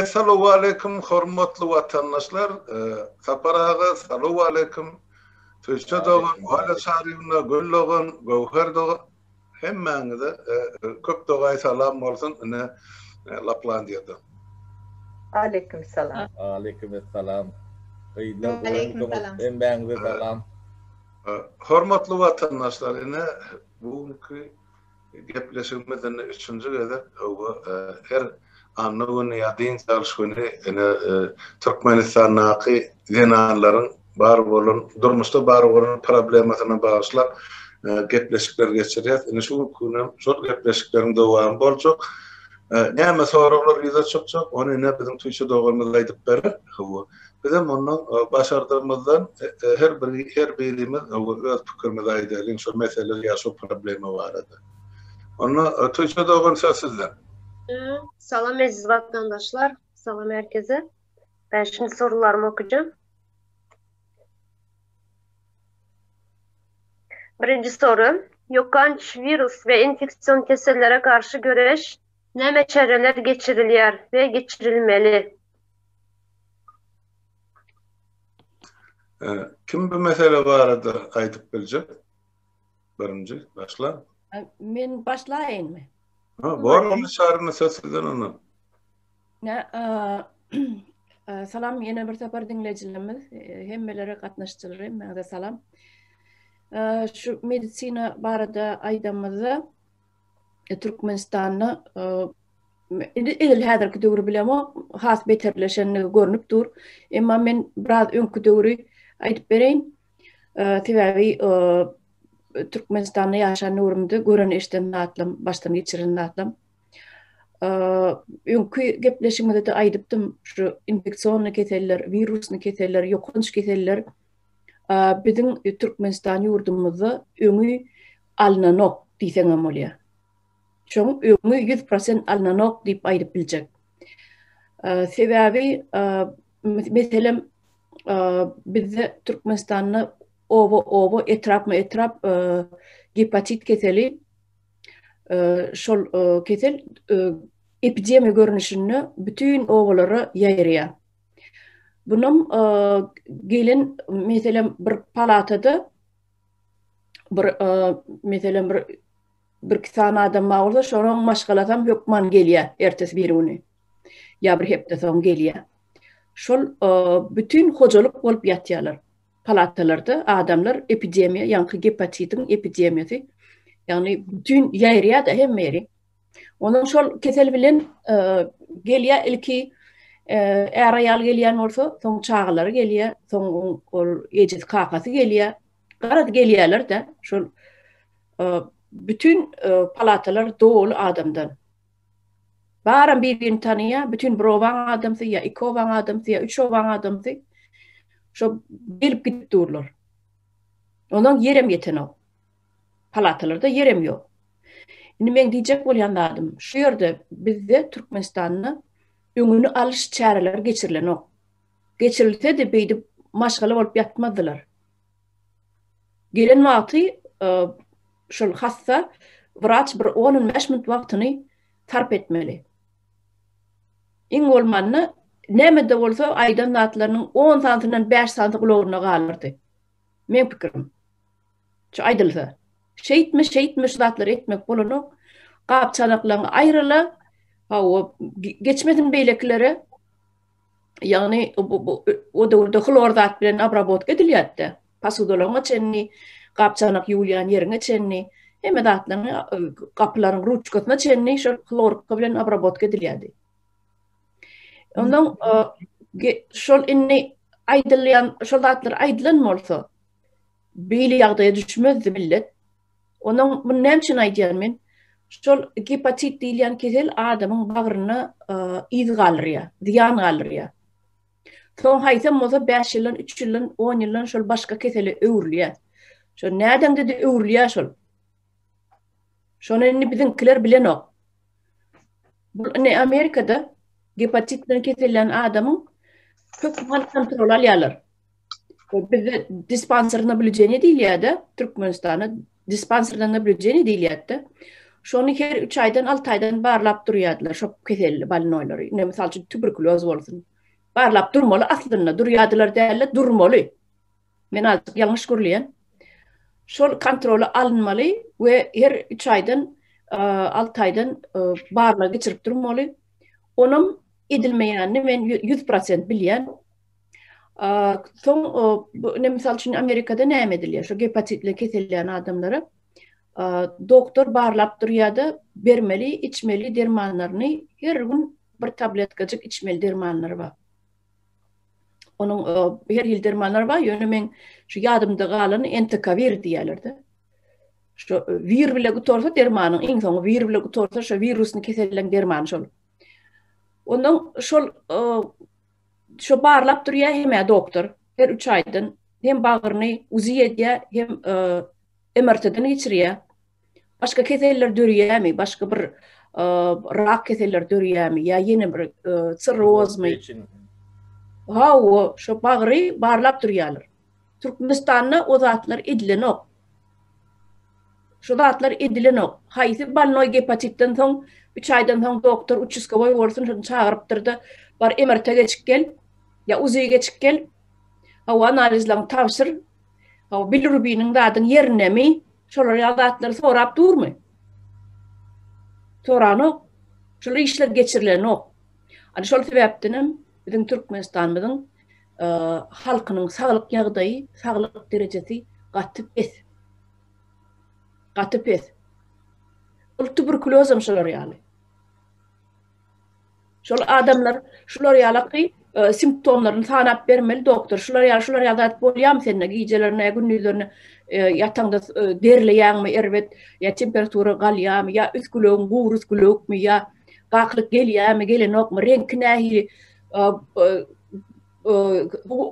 Essalawwaleýkim hormatly watandaşlar Sapar aga salowaleýkim Tüýçe dogan Oýla Çaryýewna Gül dogan Göwher dogan hemmäňize köp dogaý salam bolsun ine Laplandiýadan. Aleýkim salam. Aleýkim essalam. Gyzlar gowumysyňyz hemmäňize salam. Hormatly watandaşlar ine bu günki Gepleşigimiz indi üçünji gezek her anna güni ýa dynç alyş güni ine Türkmenistandaky zenanlaryň bar bolan durmuşda bar bolan problemasyna bagyşlap gepleşikler geçirýäs. Ine şu günki günem şol gepleşikleriň dowamy boljak. Näme soraglar ýüze çykjak, ony ine biziň Tüýçe doganymyz aýdyp berer. Hawa. Bizem ondan başardygymyzdan her bir her birimiz öz pikirimizi aýdalyň şo mesele ýa şo problema barada. Onda Tuýçe dogan söz sizde. Salam eziz watandaşlar, salam herkese. Ben şimdi sorularımı okuyacağım. Birinci soru. Ýokanç wirus we infeksion kesellere garşy göreş näme çäreler geçirilýär we geçirilmeli? Kim bu mesele barada aýdyp biljek? Birinji başla. Men başlaýynmy? Ha, bor onda çaryny söz sizden onda. Ne, salam ýene bir sapar diňleýjilerimiz, hemmelere gatnaşyjylara hemmäňize salam. Şu medisina barada aýdamyzda Türkmenistanda Indi edil häzirki döwri bilemok, has beterleşenligi görnüp dur. Emma men biraz öňki döwri aýdyp bereýin. Sebäbi Türkmenistanda ýaşan döwrümde gören eşiden zatlam, başdan geçiren zatlam. Öňki gepleşigimizde-de aýdypdym, şu infeksionny keseller, wirusny keseller, ýokanç keseller biziň Türkmenistan ýurdumyzda öňi alnanok diýseňem bolýar. Şoň öňi 100% alnanok diýip aýdyp biljek. Sebäbi meselem bizde Türkmenistanda oba oba etrapma etrap gepatit keseli şol kesel epidemiýa görnüşinde bütin obalara ýaýraýar. Bunam gelen meselem bir palatada bir meselem bir birki sany adam bar bolsa şonuň maşgalasam hökman gelýär ertesi bir güni ýa bir hepde soň gelýär. Şol bütin hojalyk bolup ýatýarlar. Palatalarda adamlar epidemiýa, ýaňky gepatitiň epidemiýasy, ýagny bütin ýaýraýar-da hemme ýeri. Onuň şol kesel bilen gelýär ilki är-aýal gelýän bolsa, soň çagalary gelýär, soň ol ejesi kakasy gelýär. Garaz gelýärler-de şol Bütün palatalar doly adamdan. Baram bir-birini tanyýar, bütün bir obaň adamsy ýa iki obaň adamsy ýa üç obaň adamsy şo gelip gidip durlar. Ondan ýerem ýetenok. Palatalarda ýerem ýok. Indi meň diýjek bolýan zadym, şu ýerde bizde Türkmenistanda öňüni alyş çäreleri geçirilenok. Geçirilse-de beýdip maşgala bolup ýatmazdylar. Gelen wagty şol hassa wraç bir on-on bäş minut wagtyny sarp etmeli. Iň bolmanda näme-de bolsa aýdan zatlarynyň on sanysyndan bäş sanysy gulagynda galardy. Meň pikirim. Şu aýdylsa. Şeýtme, şeýtme şu zatlary etmek bolanok. Gap-çanaklaryňy aýryla. Hawa, geçmesin beýlekilere. Ýagny o döwürde hlor zat bilen obrabotka edilýärdi. Posudalaryňa çenli, gap-çanak ýuwulýan ýeriňe çenli, hemme zatlaryň e, gapylaryň ruçkasyna çenli şol hlorka bilen obrabotka edilýärdi. Ondan e, şol indi aýdylýan şol zatlar aýdylan bolsa, beýle ýagdaýa düşmezdi millet. Onuň muny näme üçin aýdýan men? Şol gepatit diýilýän kesel adamyň bagryna yz galdyrýar, zyýan galdyrýar. Soň haýsam bolsa 5 ýyldan, 3 ýyldan, 10 ýyldan şol başga kesele öwrülýär. Şol nädeňde-de öwrülýär şol. Şony indi biziňkiler bilenok. Bu indi Amerikada gepatit bilen kesellän adamyň hökman kontrol alýarlar. Bizde dispanser nablýudeniýe diýilýär-de, Türkmenistanda dispanserden nablýudeniýe diýilýär-de. Şony her 3 aýdan, 6 aýdan barlap durýardylar şo keselli bolnoýlary. Ine mysal üçin tuberkuloz bolsun. Barlap durmaly aslynda, durýardylar däl-de, durmaly. Men azajyk ýalňyş gürleýän. Şol kontrola alynmaly we her 3 aýdan, 6 aýdan barlag geçirip durmaly. Onam edilmeýänini men 100% bilýän. Soň bu misal üçin Amerikada näme edilýär? Şu gepatit bilen keselleýän adamlara doktor barlap durýar-da, bermeli, içmeli dermanlaryny her gün bir tabletkajyk içmeli dermanlary bar. Onuň her hili dermanlary bar, ýöne men şu ýadymda galany entekawir diýýärler-de. Şu wir bile gutarsa dermanyň iň soňy wir bile gutarsa şu wirusny keselleň dermany şol. Ondan şol şo barlap durýar hem-ä doktor her 3 aýdan hem bagryny UZI edýär, hem MRT-den geçirýär. Başga keseller dörýärmi? Başga bir rak keseller dörýärmi? Ýa ýene bir sirrozmy? Hawa, şo bagry barlap durýarlar. Türkmenistanda o zatlar edilenok. Şu zatlar edilenok. Haýsy bolnoý gepatitden soň 3 aýdan soň doktor uçaskowoý bolsun şony çagyrypdyr-da, bar MRT geçip gel, ýa UZI geçip gel. Hawa analizleriňi tabşyr. Hawa bilirubiniň zadyň ýerindemi? Şolar ýaly zatlary sorap durmy? Soranok. Şol işler geçirilenok. Ana şol sebäpden hem biziň Türkmenistanymyzyň halkynyň saglyk ýagdaýy, saglyk derejesi gaty pes. Gaty pes. Ol tuberkuloz hem şolar ýaly. Şol adamlar şular ýalaky e, simptomlaryny sanap bermeli doktor. Şular ýaly, şular ýaly zat bolýarmy sende gijelerine, gündizlerine e, ýataňda e, derleýäňmi erbet, ýa temperatura galýarmy, ýa üsgülegiň gury üsgülewükmi, ýa gakylyk gelýärmi, gelenokmy, reňki nähili,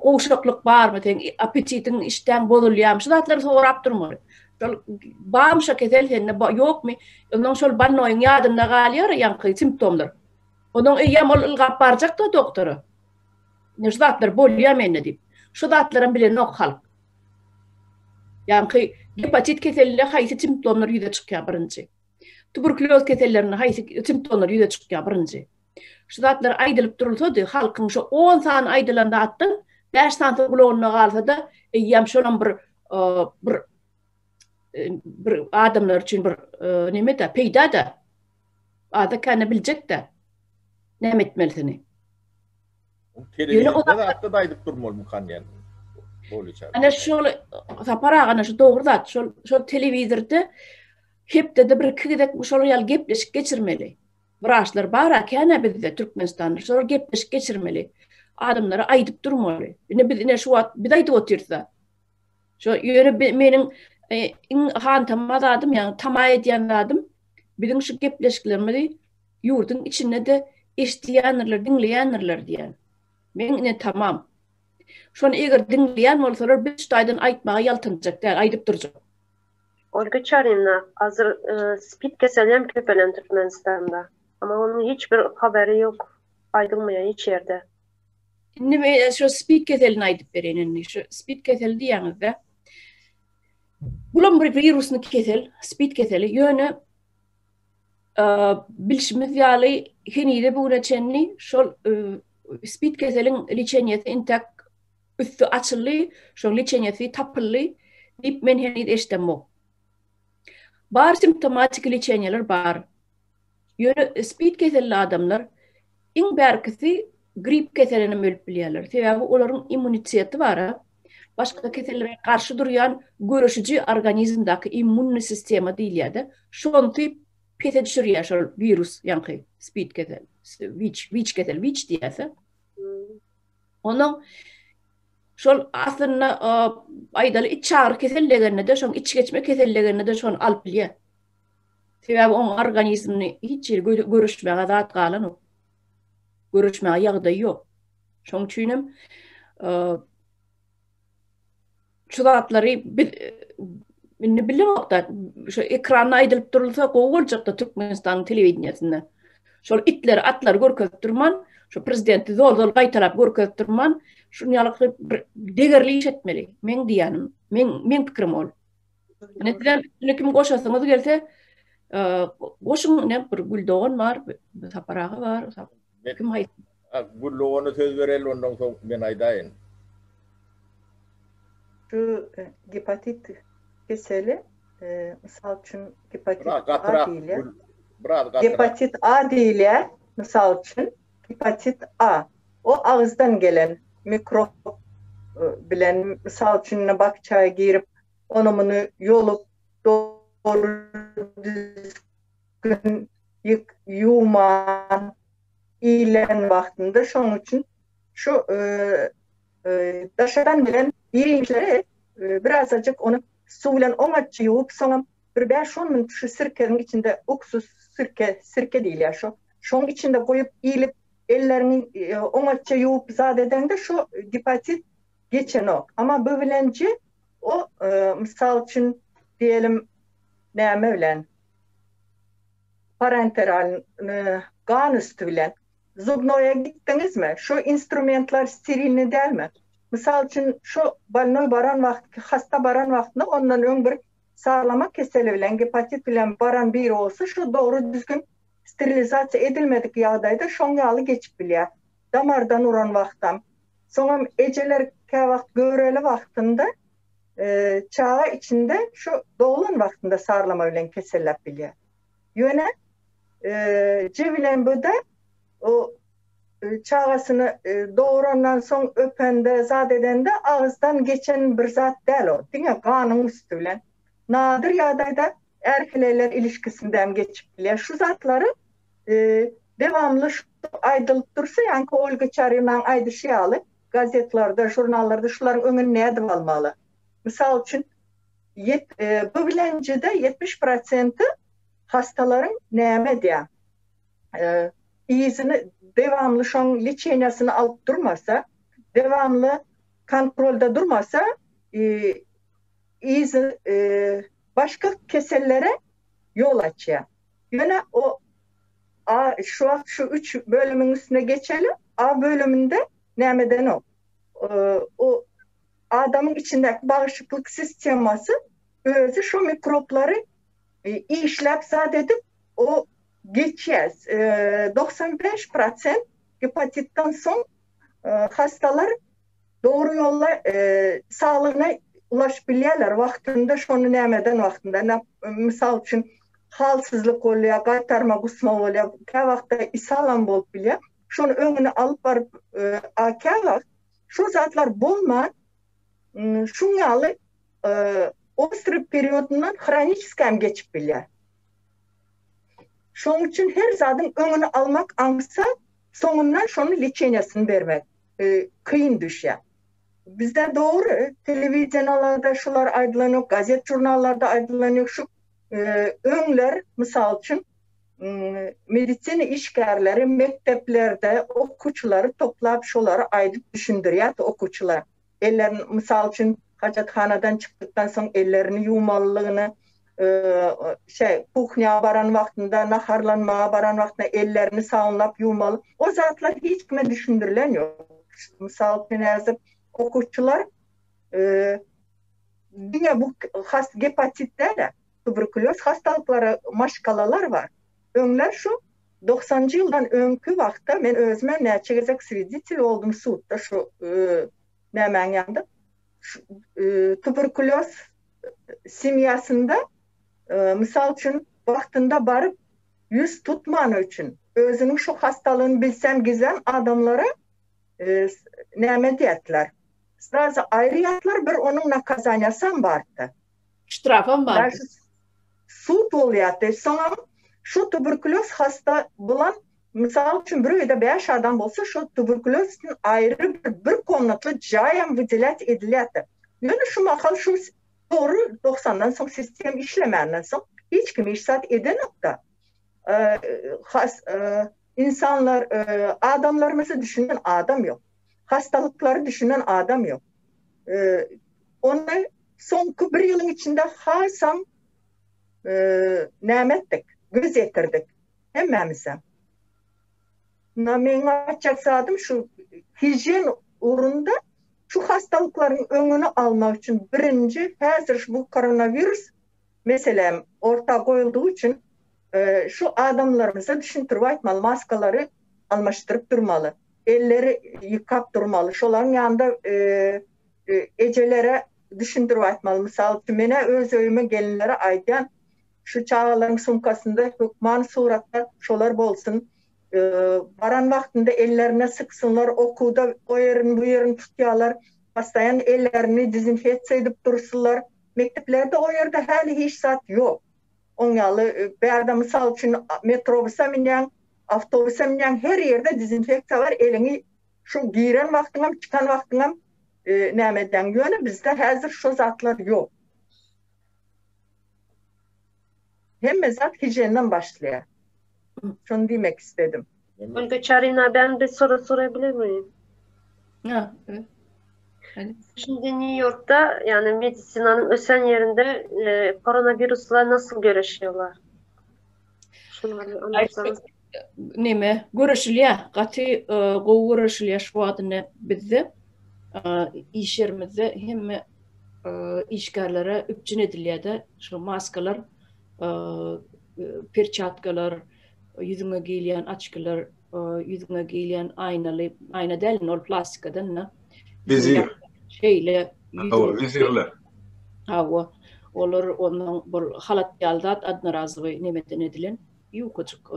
gowşaklyk barmy seň, appetitiň, işdäň bozulýarmy, şu zatlary sorap durmaly. Şol barmy şo kesel sende, ýokmy? Ondan şol bolnoýyň ýadynda galýar ýaňky simptomlar. Ondan eýýäm ol ylgap barjak-da doktora. Ine şu zatlar bolýar mende diýip. Şu zatlaram bilenok halk. Ýaňky gepatit keselinde haýsy simptomlar ýüze çykýar birinji? Tuberkulýoz kesellerinde haýsy simptomlar ýüze çykýar birinji? Şu zatlar aýdylyp durulsady, halkyň şu 10 sany aýdylan zatdan 5 sanysy gulagynda galsa-da, eýýäm şolam bir bir bir adamlar üçin bir neme-de, peýda-da. Ada-kände biljek-de. Näme etmelisini. Telewizorda zatda da aýdyp durmalymykan diýen. Ana şol Sapar aga ana şu dogry zat. Şol şol telewizorda hepdede bir iki gezek şol ýaly gepleşik geçirmeli. Wraçlar bar-a kän-ä bizde Türkmenistanda. Şolar gepleşik geçirmeli. Adamlara aýdyp durmaly. Ine biz ine şu wagt biz aýdyp otyrys-da. Şo ýöne meniň e, iň hantama zadym, ýagny tama edýän zadym biziň şu gepleşiklerimizi ýurduň içinde-de eşidýändirler, diňleýändirler diýen. Meň ine tamam. Şony eger diňleýän bolsalar biz şu taýdan aýtmaga ýaltanjak däl, aýdyp durjak. Olga Çarina, Hazir spid keseli hem köpelen Türkmenistanda. Amma onuň hiç bir habary ýok, aýdylmaýar hiç ýerde. Indi men şu spid keselini aýdyp bereýin indi. Şu spid keseli diýýäňizde. Bulam bir wirusny kesel, spid keseli. Ýöne bilşimiz ýaly henize bu güne çenli şol spid keseliň liçeniýesi intäk üsti açyldy, şoň liçeniýesi tapyldy diýip men heniz eşidemok. Bar simptomatiki liçeniýeler bar. Ýöne spid keselli adamlar iň bärkisi grip keselinden ölüp bilýärler. Sebäbi olaryň immuniteti bar. Başga kesellere garşy durýan göreşiji organizmdäki immunny sistema diýilýär-de, şonsy pese düşürýär şol wirus, ýaňky spid kesel, wiç, wiç kesel, wiç diýýärse. Onuň şol aslynda aýdaly iç agyry kesellegende-de, şoň iç geçme kesellegende-de şony alyp bilýär. Sebäbi oň organizmini hiç ýeri göreşmäge zat galanok. Göreşmäge ýagdaýy ýok. Şoň üçin hem şu zatlary biz indi bilemok-da, şu ekranda aýdylyp durulsa gowy boljakda Türkmenistanyň telewideniýesinde. Şol itleri, atlary görkezip durman, şu prezidenti zol-zol gaýtalap görkezip durman, şuny ýaly bir degerli iş etmeli. Meň diýýänim, meň meň pikirim ol. Ine sizem üstüne kim goşasyňyz gelse, Goşuň ine bir Güldogan bar, Sapar aga bar. Kim haýsy? Güldogana söz bereli ondan soň men aýdaýyn. Şu gepatit keseli, mysal üçin gepatit A diýilýär. Biraz gatyrak. Gepatit A diýilýär, mysal üçin gepatit A. O agyzdan gelen mikrop bilen, mysal üçin bakjaýa girip, ony-muny ýolup, dogry düzgün ýuwman iýlen wagtynda şonuň üçin şu daşardan gelen iri-iýmişleri birazajyk ony suw bilen oňatja ýuwup, soňam bir bäş-on minut şu sirkeniň içinde uksus sirke, sirke diýilýär şo, şonuň içinde goýup iýlip, elleriňi oňatja ýuwup zat edeňde şu gepatit geçenok. Amma bu bilenji o mysal üçin diýelim näme bilen parenteral gan üsti bilen zubnoýa gitdiňizmi şo instrumentler sterilni dälmi? Mysal üçin şo bolnoý baran wagt hasta baran wagtynda ondan öň bir sarlama keseli bilen gepatit bilen baran biri bolsa şo dogry düzgün sterilizasiýa edilmedik ýagdaýda şoň ýaly geçip bilýär. Damardan uran wagtam. Soňam ejeler käwagt göwreli wagtynda çaga içinde şu doglan wagtynda sarlama bilen keselläp bilýär. Ýöne C bilen B-de o çagasyny dograndan soň öpende, zat edende agyzdan geçen bir zat däl o. Diňe ganyň üsti bilen. Nadir ýagdaýda är-heleýler ilişkisinde hem geçip bilýär. Şu zatlary Dewamly şu aýdylyp dursa, ýaňky Olga Çarinaň aýdyşy ýaly, gazetlerde, žurnallarda şularyň öňüni nädip almaly? Mysal üçin, bu bilenjede 70 prosenti hastalaryň näme edýär? Yzyny dewamly şoň leçeniýasyny alyp durmasa, dewamly kontrolda durmasa, yzy başga kesellere ýol açýar. Ýöne o A şu wagt şu üç bölümiň üstüne geçeli. A bölüminde näme edenok. O adamyň içindäki bagyşyklyk sistemasy özi şu mikroblary işläp zat edip o geçýär. 95 prosent gepatitden soň hastalar Dogry ýolda saglygyna ulaşyp bilýärler wagtynda şony nämeden wagtynda mysal üçin halsyzlyk bolýar gaýtarma gusma bolýar käwagtda ishalam bolup bilýär şony öňüni alyp baryp a käwagt şol zatlar bolman şuň ýaly ostry periodyndan hroniçeskiý hem geçip bilýär. Şoň üçin her zadyň öňüni almak aňsat soňundan şony leçeniýasyny bermek. kyn düşýär. Bizde dogry, telewideniýalarda şular aýdylanok, gazet-žurnallarda aýdylanok. Şu öňler, mysal üçin, medisina işgärleri mekdeplerde okuwçylary toplap şolary aýdyp düşündirýärdi okuwçylara. Ellerini, mysal üçin, hajathanadan çykdykdan soň ellerini ýuwmalylygyny, şeý, kuhnýa baran wagtynda, naharlanmaga baran wagtynda ellerini sabynlap ýuwmaly. O zatlar hiç kime düşündirilen ýok. Mysal üçin, häzir okuwçylar diňe bu has gepatit däl-de, tuberkulýoz hastalyklary maşgalalar bar. Öňler şu doksanjy ýyldan öňki wagtda men özümem näçe gezek sweditel boldum sudda şu nämäň ýanynda. Tuberkulýoz semýasynda mysal üçin wagtynda baryp ýüz tutmany üçin özüniň şu hastalygyny bilsem gizlän adamlara näme diýerdiler. Srazy aýyrýardylar bir onuň nakazaniýasam bardy. Ştrafam bardy. Sud bolýardy. Soňam şu tuberkulýoz hasta bolan mysal üçin bir öýde bäş adam bolsa şu tuberkulýoz üçin aýry bir bir komnatly jaýam wydelýat edilýärdi. Ýöne şu mahal şu dogry dogsandan soň sistem işlemänden soň hiç kim hiç zat edenokda. Has insanlar adamlarymyzy düşünen adam ýok. Hastalyklary düşünen adam ýok. Ony soňky bir ýylyň içinde hasam näme etdik, göz ýetirdik hemmämize. Na meň aýtjak zadym şu hijiýen ugrunda şu hastalyklaryň öňüni almak üçin birinji häzir şu bu koronawirus meselem orta goýuldygy üçin. Şu adamlarymyza düşündirip aýtmaly, maskalary almaşdyryp durmaly, elleri ýykap durmaly. Şolaryň ýanynda ejelere düşündirip aýtmaly. Mysal üçin, men-ä öz öýüme gelinlere aýdýan, şu çagalaryň sumkasynda hökman suratda şolar bolsun. Baran wagtynda ellerine syksynlar, okuwda o ýerini, bu ýerini tutýarlar. Postoýan ellerini dezinfeksiýa edip dursunlar. Mekdeplerde o ýerde häli hiç zat ýok. Oň ýaly bärde mysal üçin metrobusa münýäň, awtobusa münýäň her ýerde dezinfeksiýa bar eliňi şu giren wagtyňam çykan wagtyňam näme edýäň. Ýöne bizde häzir şo zatlar ýok. Hemme zat hijiýendan başlaýar. Şony diýmek istedim. Olga Çarina ben bir soru sorabilir miyim? Ha, evet. Şimdi New York'ta yani medisinanın ösen yerinde e, koronavirusla nasıl görüşüyorlar? Şunları anlatsanız. Neme görüşülýär, gaty e, gowy görüşülýär şu wagt indi bizde. E, iş ýerimizde hemme e, işgärlere üpjün edilýär-de şu maskalar, e, perçatkalar, ýüzüňe geýilýän açkiler, ýüzüňe geýilýän aýnaly, aýna däl indi ol plastikadan-da. Wizir. Şeýle. Hawa, wizirler. Hawa. Olar onuň bir halat ýaly zat odnorazowy nemeden edilen, ýukajyk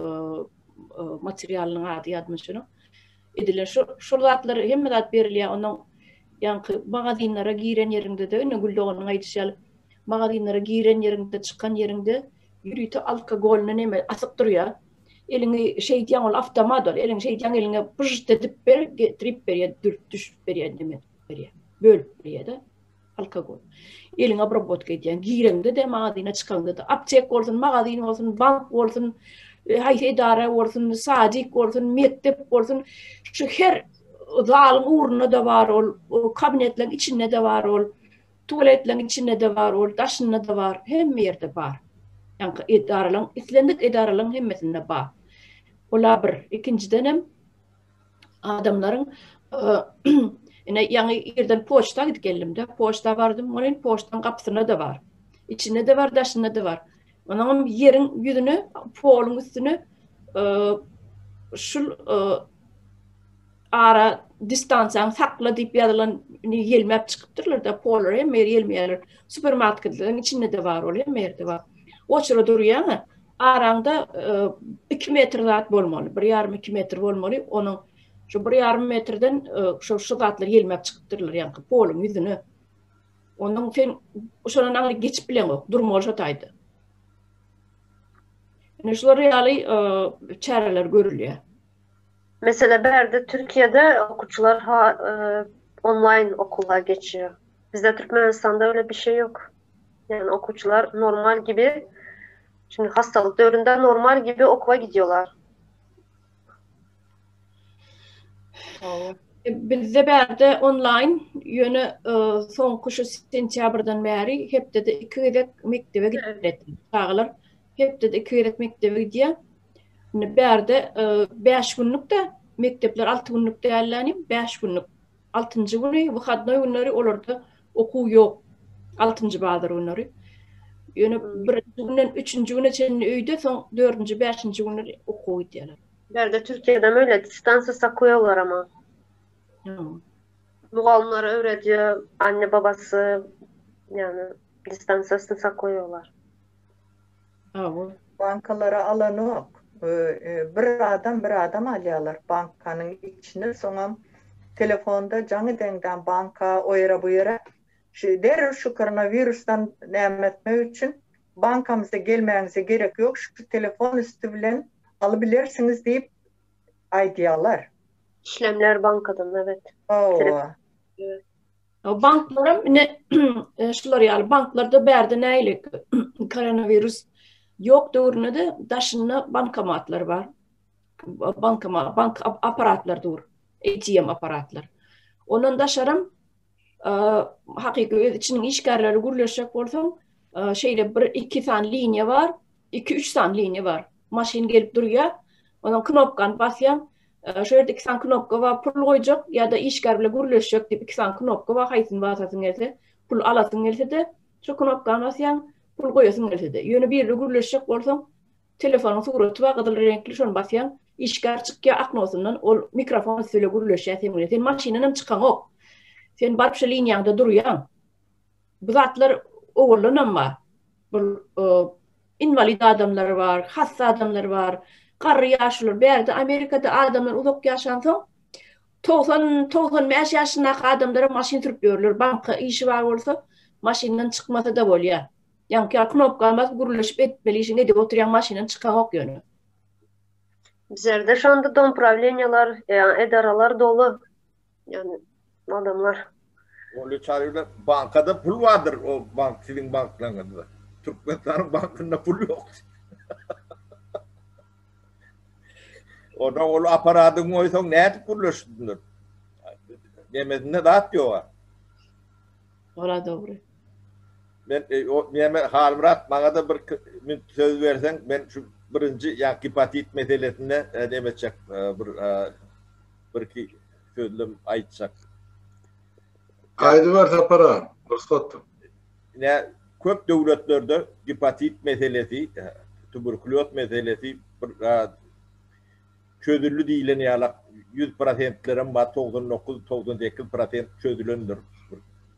materialynyň ady ýadyma düşenok. Edilen şo şol zatlar hemme zat berilýär. Onuň ýaňky magazinlere giren ýeriňde-de ine Gül doganyň aýdyşy ýaly magazinlere giren ýeriňde, çykan ýeriňde ýörite alkogolny neme asyp durýar. Eliňi şeýdýäň ol awtomat ol. Eliňi şeýdýäň eliňe pyžt edip ber, getirip berýär, dürüp düşüp berýär neme berýär. Bölüp berýär-de alkogol. Eliňi obrabotka edýäň. Gireňde-de magazyna çykaňda-da aptek bolsun, magazin bolsun, bank bolsun, e, haýsy edara bolsun, sadik bolsun, mekdep bolsun, şu her zalyň ugrunda-da bar ol, kabinetleriň içinde-de bar ol. Tualetleriň içinde-de bar ol, daşynda-da bar, hemme ýerde bar. Ýaňky edaralaryň, islendik edaralaryň hemmesinde bar. Ol-a bir. Ikinjidenem adamlaryň ine ýaňy irden poçta gidip geldim-de, poçta bardym, welin poçtaň gapysynda-da bar. Içinde-de bar, daşynda-da bar. Onuňam ýeriň ýüzüne, poluň üstüne şul Ara distansiýaňy sakla diýip ýazylan ýelmäp çykypdyrlar-da, pollar hemme ýeri ýelmeýärler. Supermarketleriň içinde-de bar ol, hemme ýerde bar. Oçura durýaň-a, araňda 2 metr zat bolmaly, bir ýarym 2 metr bolmaly. Onuň şu bir ýarym metrden şu şu zatlar ýelmäp çykypdyrlar ýaňky poluň ýüzüne. Onuň sen şondan aňry geçip bileňok, durmaly şo taýda. Ine şular ýaly çäreler görülýär. Mesela bärde Türkiye'de okuwçylar ha e, online okula geçiyor. Bizde Türkmenistan'da öyle bir şey yok. Yani okuwçylar normal gibi şimdi hastalık dövründe normal gibi okula gidiyorlar. Bizde bärde online ýöne e, soňky şu sentýabrdan bäri hepdede iki gezek mekdebe gitmeli. Çagalar hepdede iki gezek mekdebe gidýär. Indi bärde 5 günlük-de mekdepler 6 günlük dälläni 5 günlük. 6-njy güni wyhodnoý günleri olarda okuw ýok. 6-njy bazar günleri. Ýöne birinji günden üçünji güne çenli öýde, soň dördünji, bäşinji günleri okuwa gidýärler. Bärde Türkiýede öyle distansiýa saklaýarlar ama. Mugallymlar öwredýär, anne babasy yani distansiýasyny saklaýarlar. Hawa. Bankalara alanok. Bir adam bir adam alýarlar bankanyň içine soňam telefonda jaň edeňdäm banka o ýere bu ýere şu derrew şu koronawirusdan näme etmek üçin bankamyza gelmäňize gerek ýok şu telefon üsti bilen alybilersiňiz diýip aýdýarlar. Işlemler bankadan evet. Hawa. Banklaram ine şular ýaly banklarda bärde nähili koronawirus ýok döwründe-de daşynda bankomatlar bar. Bankomat, bank apparatlar dur. ATM apparatlar. Ondan daşaram hakyky öz içiniň işgärleri gürleşjek bolsaň, şeýle bir iki sany liniýa bar. 2-3 sany liniýa bar. Maşyn gelip durýar. Onuň knopkany basýaň. Şu ýerde iki sany knopka bar, pul goýjak ýa-da işgär bilen gürleşjek diýip iki sany knopka bar, haýsyny basasyň gelse, pul alasyň gelse-de, şu knopkany basýaň, pul goýasyň gelse-de. Ýöne biri bilen gürleşjek bolsaň, Telefonyň suraty bar gyzyl reňkli şony basýaň. Işgär çykýar oknosyndan ol mikrofon üsti bilen gürleşýär seň bilen. Sen maşyndanam çykaňok. Sen baryp şo liniýaňda durýaň. Bu zatlar owaldanam bar. Bu inwalid adamlar bar, hassa adamlar bar, garry ýaşulylar. Bärde Amerikada adamlar uzak ýaşansoň 90, 95 ýaşyndaky adamlara maşyn sürüp ýörler. Banka işi bar bolsa maşyndan çykmasa-da bolýar. Ýaňky ýaly knopkany basyp gürleşip etmeli işiňi edip oturýaň maşyndan çykaňok ýöne. Bizlerde şonda dom prawleniýalar, edaralar doly. Ýagny adamlar. Ol çarylar bankada pul bardyr o bank siziň banklaryňyzda. Türkmenistanyň bankynda pul ýok. Onda ol apparadyň goýsaň nädip gürleşsinler? Nemesinde zat ýok. Ola dogry. Men e, o näme Halmyrat maňa-da bir minut söz berseň men şu birinji ýa gepatit meselesinde e, neme etjek e, bir birki sözlem aýtjak. Aýdyber Sapar aga, rugsat. Ine köp döwletlerde gepatit meselesi, tuberkulýoz meselesi bir çözüldi diýlen ýalak 100 prosentlerem bar, 99, 98 prosent çözülendir.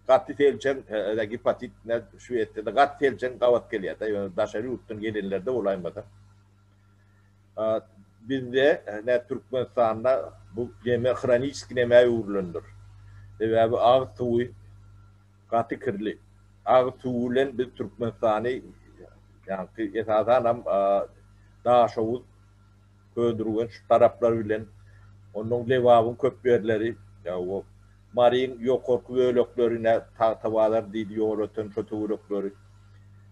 Gaty selçeň gepatit ne Şwesiýada gaty selçeň gabat gelýär-de, ýöne daşary ýurtdan gelenlerde bolaýmasa. Bizde ne Türkmenistanda bu neme hroniçeskiý nemä öwrülendir. Sebäbi agyz suwy gaty kirli. Agyz suwy bilen biz Türkmenistany ýaňky esasanam Daşoguz, Köneürgenç taraplar bilen onnoň Lebabyň köp ýerleri, ýa Maryň ýokarky bölekleri ne Tagtabazar diýdi Ýolöten şo töwerekleri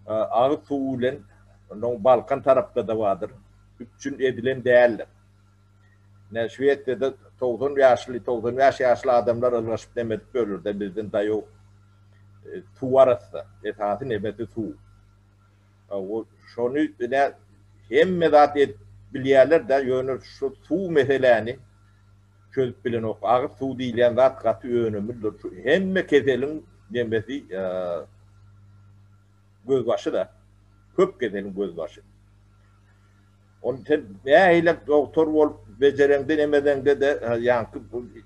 agyz suwy bilen onnoň Balkan tarapda-da bardyr, üpjün edilen däldir. Ine, Şwesiýada 90 ýaşly, 95 ýaşly adamlar ylgaşyp neme edip ýörler-de, bizden daýaw suw arassa, esasy nemesi suw. Şony ine hemme zat edip bilýärler-de, ýöne şu suw meseläni çözüp bilenok. Agyz suw diýilýän zat gaty önümlidir. Şu hemme keseliň nemesi gözbaşy-da. Köp keseliň gözbaşy. Ony sen nähili dogtor bolup bejereňde nemedeňde-de ýaňky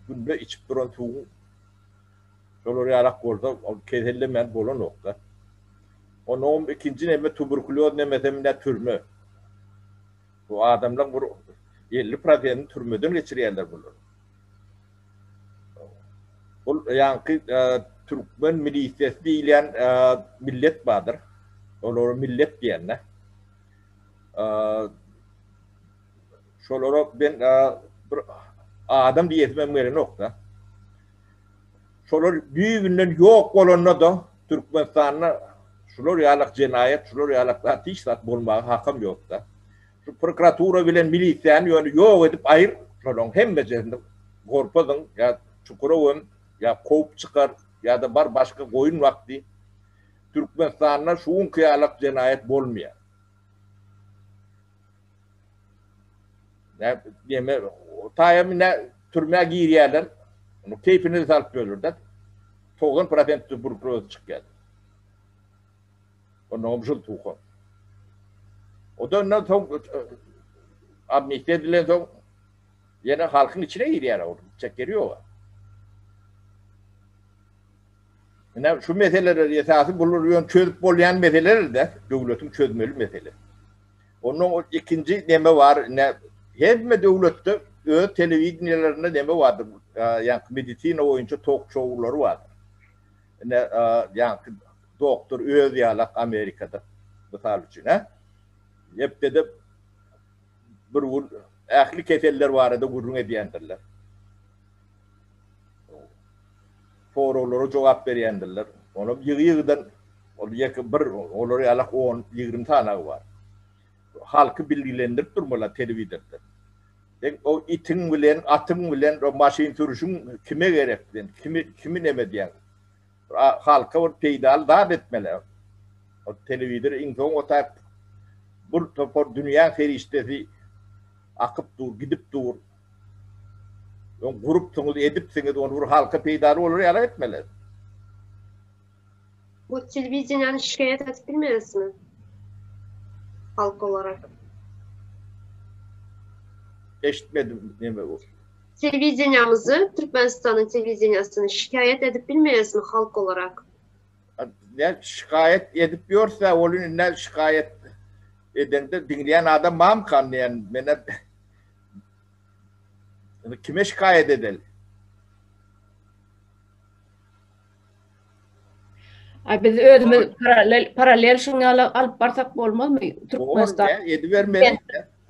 günde içip duran suwuň şolar ýalak bolsa ol kesellemän bolanok-da. Onuňam ikinji neme tuberkulýoz nemesem nä türme. Bu adamlaň bir 50 prosentini türmeden geçirýärler bular. Bul ýaňky türkmen milisiýasy diýilýän millet bardyr. Olara millet diýende. Şolara ben bir adam diýesim hem gelenok-da. Şolar düýbünden ýok bolanda-da Türkmenistanda şular ýalak jenaýat, şular ýalak zat hiç zat bolmaga hakam ýok-da. Şu prokuratura bilen milisiýany ýöne ýok edip aýyr, şolaryň hemmejesini gorpazyň ýa çukura göm, ýa kowup çykar, ýa-da bar başga goýun bak diý. Türkmenistanda şu günki ýalak jenaýat bolmaýar. Nä neme taýa nä türmä girýärler. Onu keýpini salyp ýörler-de. 90 prosent tuberkuloz çykýar. Ondan hem tuha. O da ondan soň amnistiýa edilen soň ýene halkyň içine girýär ol. Gitjek ýeri ýok. Ine şu meseleler esasy bular ýöne çözüp bolýan meseleler de döwletiň çözmeli mesele. Ondan ikinji neme bar, ine hemme döwletde öz telewideniýelerinde neme bardyr, ýa medisina boýunça tok-şowlary bardyr. Ine ýa doktor öz ýalak Amerikada mysal üçin, hä? Hepdede bir gün ähli keseller barada gürrüň edýändirler. Soraglara jogap berýändirler. Olam ýygy-ýygydan ol ýeke bir olar ýalak 10, 20 sanagy bar. Halky bilgilendirip durmaly telewizorda. Sen o itiň bilen, atyň bilen o maşyn sürüşiň kime gerek sen? Kimi kimi neme edýäň? Halka bir peýdaly zat etmeli. O telewizor iň soň o tak bir topar dünýä serişdesi akyp dur, gidip dur. Öň gurupsyňyz, edipsiňiz, ony bir halka peýdaly bolar ýaly etmeli. Bu telewideniýany şikaýat edip bilmeýäsmi? Halk olarak. Eşitmedim neme bu. Telewideniýamyzy, Türkmenistanyň telewideniýasyny şikaýat edip bilmeýäsmi halk olarak? Ne şikaýat edip ýörse ol indi ne şikaýat edende diňleýän adam barmykan diýen menä kime şikaýat edeli? Ay biz özümiz paralel paralel şuň ýaly alyp barsak bolmazmy? Türkmenistan edibermeli.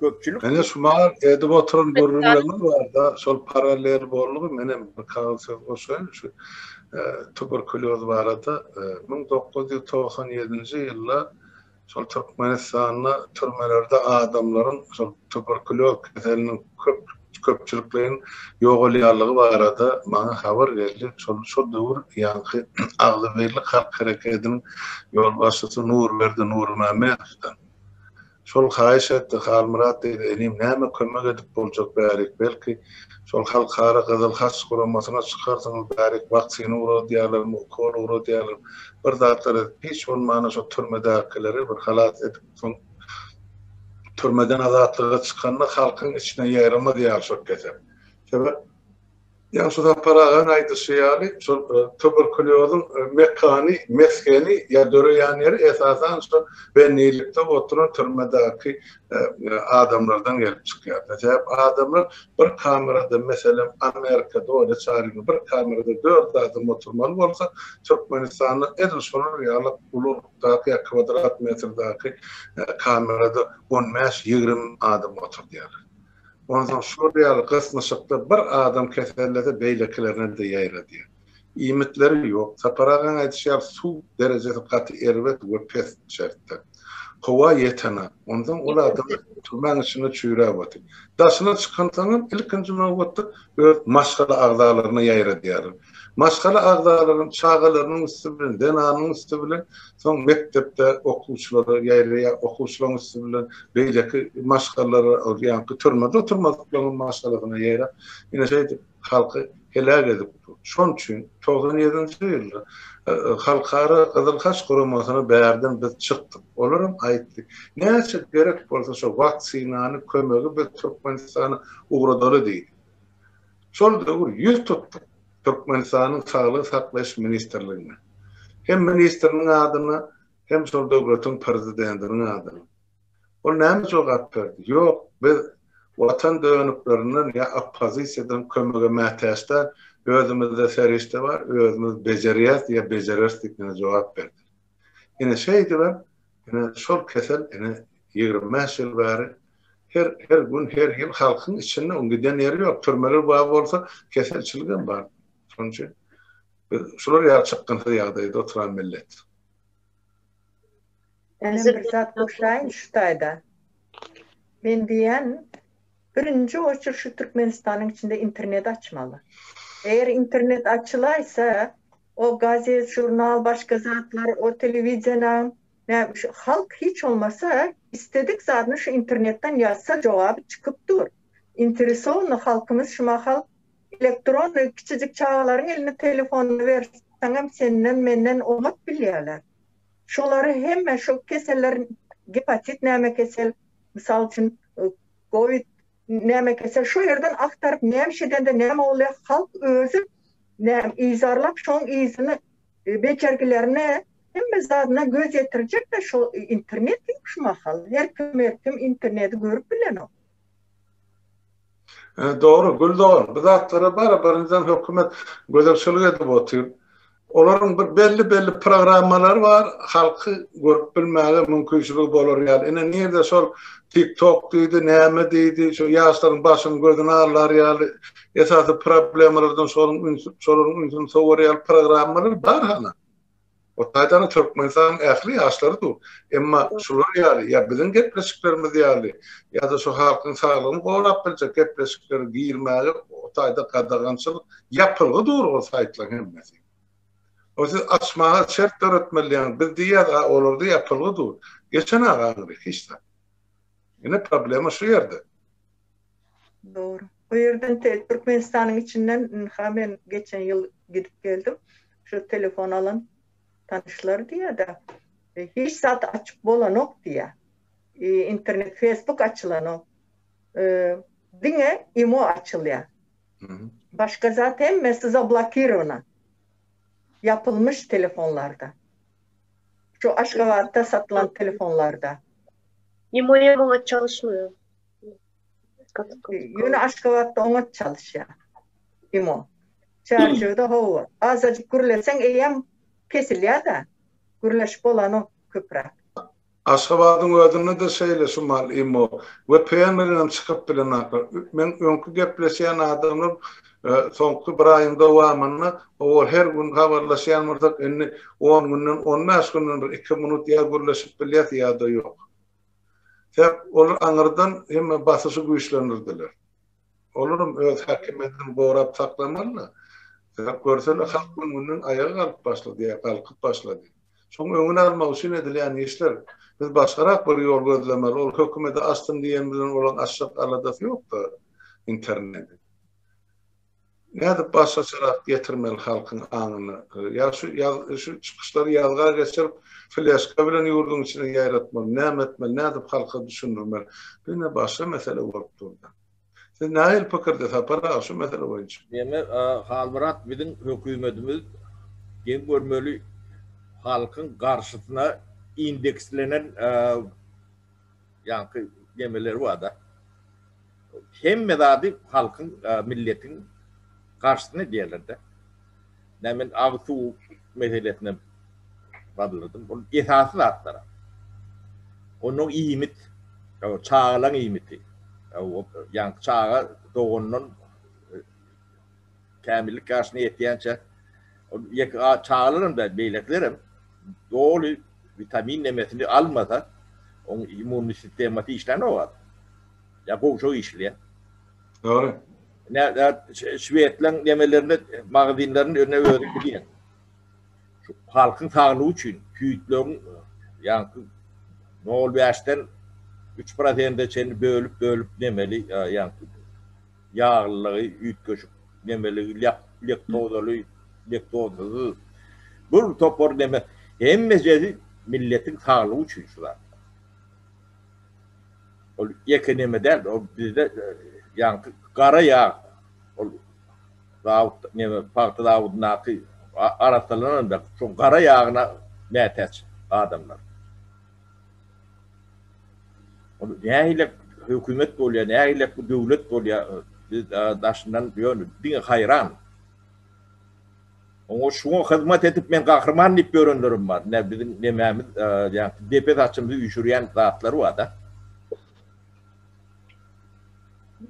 Köpçülik. Ene şu mahal edip oturan gürrüňlerimiz barda, şol paralel boldugy menem bir kagyz söz goşaýyn şu e, tuberkulýoz barada 1997-nji e, ýylda Şol Türkmenistanda türmelerde adamlaryň şol tuberkulýoz keseliniň köp köpçülikleýin ýogalýanlygy barada maňa habar geldi. Şol şol döwür ýaňky Agzybirlik halk herekediniň ýolbaşçysy Nurberdi Nurmämmedowdan. Şol haýyş etdi, Halmyrat diýdi, inim näme kömek edip boljak bärik, belki şol Halkara Gyzyl Haç guramasyna çykarsyňyz bärik waksina ugradýarlarmy, ukol ugradýarlarmy, bir zatlar edip, hiç bolmanda şo türmedäkileri bir halas edip, soň türmeden azatlyga çykanda halkyň içine ýaýramaz ýaly şo kesel. Sebäp Ýa şu Sapar agaň aýdyşy ýaly, şol tuberkulýozyň mekany, mesgeni ýa döreýän ýeri esasan şol bendilikde oturan türmedäki adamlardan gelip çykýar. Sebäp adamlar bir kamerada, meselem, Amerikada öyle çaryny bir kamerada dört adam oturmaly bolsa, Türkmenistanda edil şolar ýaly ululykdaky ýa kwadrat metrdäki kamerada on bäş-ýigrimi adam oturdýarlar. Onsoň şol ýaly gysnyşykda bir adam kesellese beýlekilerine-de ýaýradýar. Iýmitleri ýok. Sapar agaň aýdyşy ýaly suw derejesi gaty erbet we pes şertde. Howa ýetenak. Onsoň ol adam türmäň içinde çüýräp otyr. Daşyna çykansoňam ilkinji nobatda öz maşgala agzalaryna ýaýradýarlar. Maşgala agzalarynyň çagalarynyň üsti bilen, zenanyň üsti bilen soň mekdepde okuwçylara ýaýraýar, okuwçylaryň üsti bilen beýleki maşgalalara, ýaňky türmede oturmadyklaryň maşgalasyna ýaýrap, ine şeýdip halky heläk edip dur. Şonuň üçin 97-nji ýylda Halkara Gyzyl Haç guramasyna bärden biz çykdyk. Olaram aýtdy, näçe gerek bolsa şo waksinany, kömegi biz Türkmenistana ugradaly diýdi. Şol döwür ýüz tutduk Türkmenistanyň Saglygy saklaýyş ministrligine. Hem ministriniň adyna, hem şol döwletiň prezidentiniň adyna. Ol näme jogap berdi? Ýok, biz Watan dönüklerinden ýa oppozisiýadan kömege mätäç däl, özümizde serişde bar, özümiz bejerýäs ýa bejereris diýip ine jogap berdi. Ine şeýdibem, ine şol kesel ine 25 ýyl bäri her her gün, her ýyl halkyň içinde, oň giden ýeri ýok. Türmeler bar bolsa, keselçiligem bar. Şonuň üçin biz şular ýaly çykgynsyz ýagdaýda oturan millet. Menem bir zat goşaýyn şu taýda. Men diýýän, birinji oçur şu Türkmenistanyň içinde internet açmaly. Eger internet açylaýsa, o gazet, žurnal, başga zatlar, o telewideniýaň, şu halk hiç bolmasa istedik zadyny şu internetden ýazsa jogaby çykyp dur. Interesowny halkymyz şu mahal elektronnyý kiçijik çagalaryň eline telefonyny berseňem senden menden oňat bilýärler. Şolary hemme şu keseller gepatit näme kesel, mysal üçin kowid näme kesel şu ýerden agtaryp näme iş edende näme bolýar halk özi näme yzarlap şoň yzyny bejergilerine hemme zadyna göz ýetirjek-de şo internet ýok şu mahal her kim her kim interneti görüp bilenok. Dogry Gül dogan bu zatlara bara birinjiden hökümet gözegçilik edip otyr. Olaryň bir belli-belli programmalary bar, halky görüp bilmäge mümkinçiligi bolar ýaly. Ine nirde şol TikTok diýdi, näme diýdi, şu ýaşlaryň başyny gözüni aldar ýaly, esasy problemalardan şolaryň ünsi, şolaryň ünsüni sowar ýaly programmalar bar hana. O taýdan Türkmenistanyň ähli ýaşlary dur. Emma şular ýaly, ýa biziň gepleşiklerimiz ýaly, ýa-da şu halkyň saglygyny gorap biljek gepleşiklere girmäge o taýda gadagançylyk Ýapylgy dur ol saýtlaryň hemmesi. O siz açmaga şert döretmeli diýýäňiz. Biz diýýäs, a olarda ýapylgy dur. Geçen aga aňry hiç zat. Ine problema şu ýerde. Dogry. O ýerden Türkmenistanyň içinden ynha men geçen ýyl gidip geldim. Şu telefon alan tanyşlar diýýär-de, hiç zat açyp bolanok diýýär. Internet, Facebook açylanok. Diňe imo açylýar. Başga zat hemmesi zablokirowana. Ýapylmyş telefonlarda. Şu Aşgabatda satylan telefonlarda. Imo hem oňat çalyşmaýar. Ýöne Aşgabatda oňat çalyşýar. Imo. Çärjewde hawa. Azajyk gürleseň eýýäm kesilýär-de. Gürleşip bolanok köpräk. Aşgabadyň özünde-de şeýle şu mal imo. Vpn bilenem çykyp bilenoklar. Meň öňki gepleşýän adamlar soňky bir aýyň dowamynda owal her gün habarlaşýan bolsak indi on günden on bäş günden bir iki minut ýa gürleşip bilýäs ýa-da ýok. Sebäp olar aňyrdan hemme basyşy güýçlendirdiler. Olaram öz häkimiýetini gorap saklamaly-da. Sebäp görseler halk gün-günden aýaga galyp başlady ýa galkyp başlady. Şoň öňüni almak üçin edilýän işler. Biz başgarak bir ýol gözlemeli. Ol hökümede açsyn diýen bilen olaň açjak aladasy ýok-da interneti. Nädip başgaçarak getirmeli halkyň aňyna? Ýa şu ýaz şu çykyşlary ýazga geçirip fleşka bilen ýurduň içine ýaýratmaly, näme etmeli, nädip halka düşündirmeli? Bu ine başga mesele bolup durdy. Siz nähili pikirde Sapar aga şu mesele boýunça? Ýene Halmyrat biziň hökümetimiz geň görmeli halkyň garşysyna indekslenen ýaňky nemeleri barda. Hemme zady halkyň milletiň garşysyna edýärlerde. Näme men agyz suw meselesine galdyrydym. Ol esasy zatlar. Ondan iýmit, çagalaň iýmiti. Ýaňky çaga dogandan kämillik ýaşyna ýetýänçä ol ýeke çagalaram däl, beýlekilerem doly witamin nemesini almasa, oň immunny sistemasy işlänok. Ýa gowşak işleýär. Dogry. Ne şwedleň nemelerini, magazinlerini önüne özüň bilýäň. Şu halkyň saglygy üçin süýtlegiň ýaňky nol bäşden üç prosente çenli bölüp-bölüp nemeli ýaňky ýaglylygy üýtgeşik nemeligi lektozaly, lektozasyz bir topar neme hemmejesi milletiň saglygy üçin şu zatlar. Ol ýeke neme däl, ol bizde ýaňky gara ýag, ol zawod neme pagta zawodyndaky arassalanan da şo gara ýagyna mätäç adamlar. Ol nähili hökümet bolýar, nähili bu döwlet bolýar, biz daşyndan ýöne diňe haýran. Oňa şuňa hyzmat edip men gahryman diýip ýörenlerim bar. Ine biziň nemämiz ýa depe saçymyzy üýşürýän zatlar bar-da.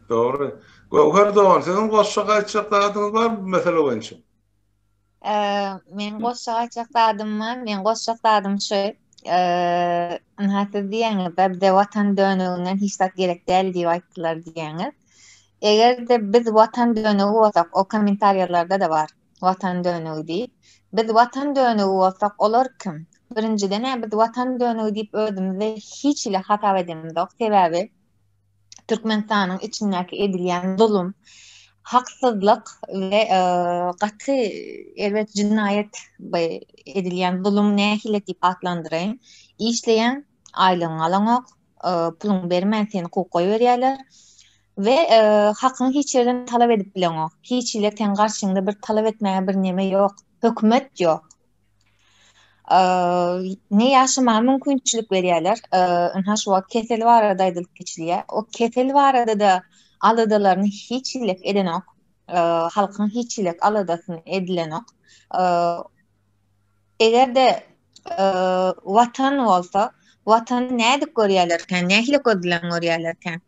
Dogry. Göwher dogan, siziň goşjak aýtjak zadyňyz barmy bu mesele boýunça? Meň goşjak aýtjak zadym bar. Meň goşjak zadym şu. Ynha siz diýýäňiz-de, bize watan dönüginden hiç zat gerek däl diýip aýtdylar diýýäňiz. Eger-de biz watan dönügi bolsak, o kommentariýalarda-da bar, watan dönügi diýip. Biz watan dönügi bolsak, olar kim? Birinjiden-ä biz watan dönügi diýip özümizi hiç hili hasap edemizok. Sebäbi Türkmenistanyň içindäki edilýän zulum, haksyzlyk we gaty erbet jenaýat edilýän zulum nähili diýip atlandyraýyn. Işleýäň, aýlygyňy alaňok, puluňy bermän seni kowup goýberýärler we hakyňy hiç ýerden talap edip bileňok. Hiç hili seň garşyňda bir talap etmäge bir neme ýok, hökümet ýok. Ne ýaşamaga mümkinçilik berýärler. Ynha şu wagt kesel barada aýdylyp geçilýär. O kesel barada-da aladalaryny hiç hili edenok. Halkyň hiç hili aladasyny edilenok. Eger-de Watan bolsa, Watany nädip görýärlerkä, nähili göz bilen görýärlerkä?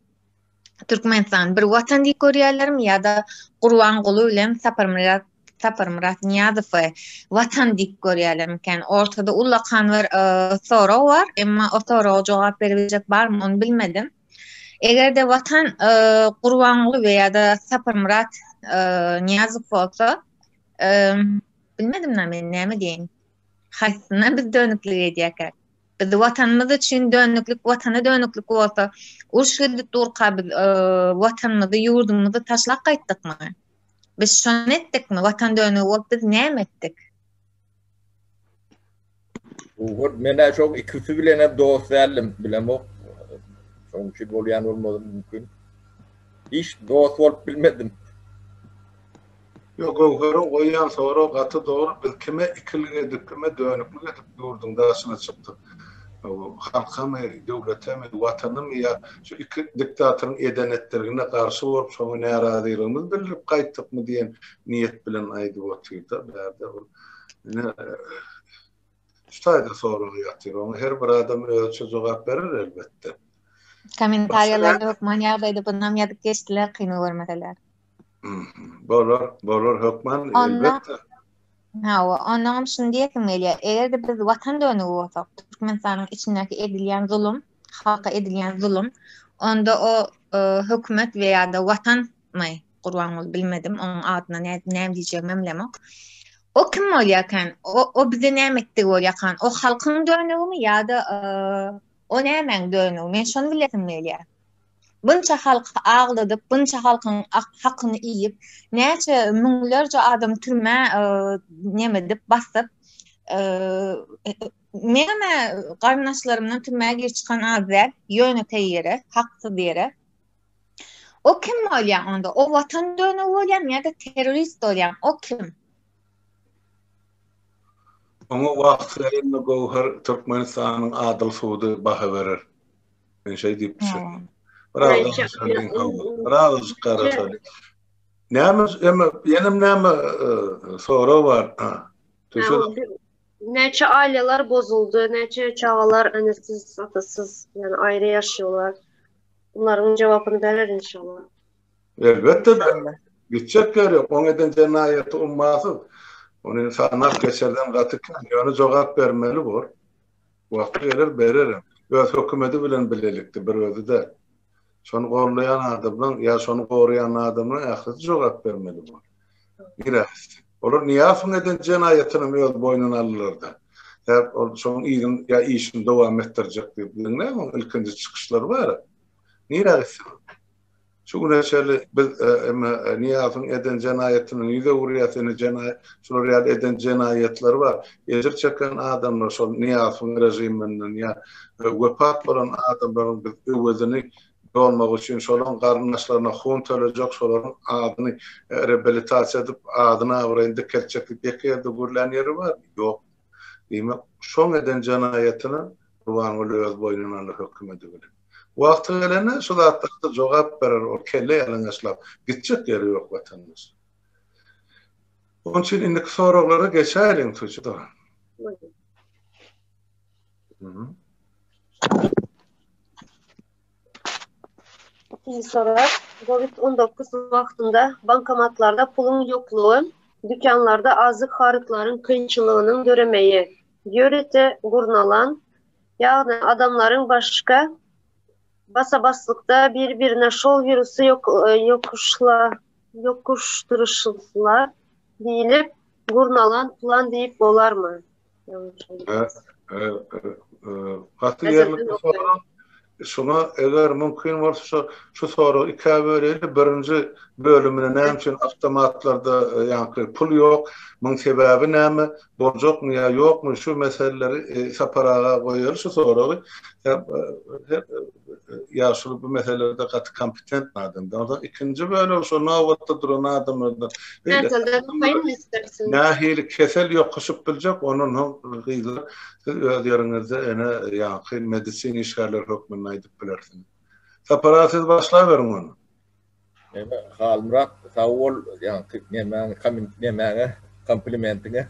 Türkmenistan bir Watan diýip görýärlermi ýa-da Gurbanguly bilen Saparmyrat Saparmyrat Nyýazowy Watan diýip görýärlermikän? Ortada ullakan bir sorag bar, emma o soraga jogap berebiljek barmy, ony bilmedim. Eger-de Watan Gurbanguly we ýa-da Saparmyrat Nyýazow bolsa, Bilmedim-dä men näme diýeýin. Haýsyna biz dönüklik edýärkäk? Biz watanymyz üçin dönüklik, watana dönüklik bolsa, uruş gidip durka biz watanymyzy, ýurdumyzy taşlap gaýtdykmy? Biz şony etdikmi? Watan dönügi bolup biz näme etdik? Ugur, men-ä şoň ikisi bilenem dost däldim, bilemok. Şoň üçin bolýan bolmagy mümkin. Hiç dost bolup bilmedim. Ýok Göwheriň goýýan soragy gaty dogry biz kime ikilik edip kime dönüklik edip ýurduň daşyna çykdyk halkamy döwletemi watanymy ýa şu iki diktatoryň eden etdirigine garşy bolup şoňa närazylygymyzy bildirip gaýtdykmy diýen niýet bilen aýdyp otyrda bärde ol ine Şu taýda sorag ýatyr. Oňa her bir adam özüçe jogap berer elbetde. Kommentariýalarda hökman ýagdaýda bunam ýazyp geçdiler kyn görmeseler. Bolar, bolar hökman elbetde. Hawa, onnoňam şuny diýesim gelýär. Eger-de biz watan dönügi bolsak, Türkmenistanyň içindäki edilýän zulum, halka edilýän zulum, onda o hökümet we ýa-da watanmy Gurbanguly bilmedim, onuň adyna näme diýjegimem bilemok. O kim bolýarkan? O o bize näme etdigi bolýarkan? O halkyň dönügimi ýa-da o nämäň dönügi? Men şony bilesim gelýär. Bunça halky agladyp, bunça halkyň hakyny iýip, näçe müňlerçe adam türmä neme edip basyp, meňem garyndaşlarymdan türmä girip çykan az däl, ýönekeý ýere, haksyz ýere. O kim bolýar onda? O watan dönügi bolýarmy ýa-da terrorist bolýarmy? O kim? Oňa wagty gelende Göwher Türkmenistanyň adyl sudy baha berer. Men şeý diýip düşünýän. Biraz garaşalyň, hawa. Birazajyk garaşalyň. Näme, eme, ýenem näme sorag bar? Näçe aileler bozuldy, näçe çagalar enesiz, atasyz, ýagny aýry ýaşaýarlar. Bunlaryň jogapyny berer inşallah. Elbetde berer. Gitjek ýeri ýok. Oň eden jenaýaty ummasyz. Ony sanap geçerden gaty kän. Ýöne jogap bermeli bor. Wagty geler bererem. Öz hökümedi bilen bilelikde bir özi däl. Şony gollaýan adamlaň ýa şony goraýan adamlaň ählisi jogap bermeli bor. Nirä gitsin? Olar Nyýazowyň eden jenaýatynam öz boýnuna aldylar-da. Sebäp ol şonuň yzyny ýa işini dowam etdirjek diýip. Diňläň oň ilkinji çykyşlary bar. Nirä gitsin? Şu güne çenli biz eme Nyýazowyň eden jenaýatyndan ýüz öwürýäs, ine jenaýat şular ýaly eden jenaýatlary bar. Ejir çeken adamlar şol Nyýazowyň režiminden ýa wepat bolan adamlaryň biz öwezini dolmak üçin şolaryň garyndaşlaryna hun tölejek, şolaryň adyny reabilitasiýa edip, adyny abraýyny dikeltjek diýip ýeke ýerde gürlän ýeri barmy? Ýok. Diýmek, şoň eden jenaýatyny Gurbanguly öz boýnuna aldy hökümedi bilen. Wagty gelende şu zatlara-da jogap berer ol kelle ýalaňaçlap gitjek ýeri ýok watandaş. Onuň üçin indiki soraglara geçäýeliň Tuçi dogan. Ikinji sorag, Covid 19 wagtynda bankomatlarda puluň ýoklugy, dükanlarda azyk harytlaryň kynçylygynyň döremegi, ýörite gurnalan, ýagny adamlaryň başga basa-baslykda bir-birine şol wirusy ýokuşdyryşlar diýlip gurnalan plan diýip bolarmy? Gaty ýerlikli sorag. Şuňa eger mümkin bolsa şu şu soragy ikä böleýli. Birinji bölümine näme üçin awtomatlarda ýaňky pul ýok, muň sebäbi näme, boljakmy ýa ýokmy şu meseleleri Sapar aga goýaly şu soragy. Ýaşuly bu meselelerde gaty kompetent adam. Onsoň ikinji bölegi şo nobatda duran adamlardan nähili kesel ýokuşyp biljek, ondan soň gyzlar siz öz ýeriňizde ene ýaňky medisina işgärleri hökmünde aýdyp bilersiňiz. Sapar aga siz başlaberiň ony. Neme Halmyrat sag bol ýaňky nemäňe nemäňe komplimentiňe.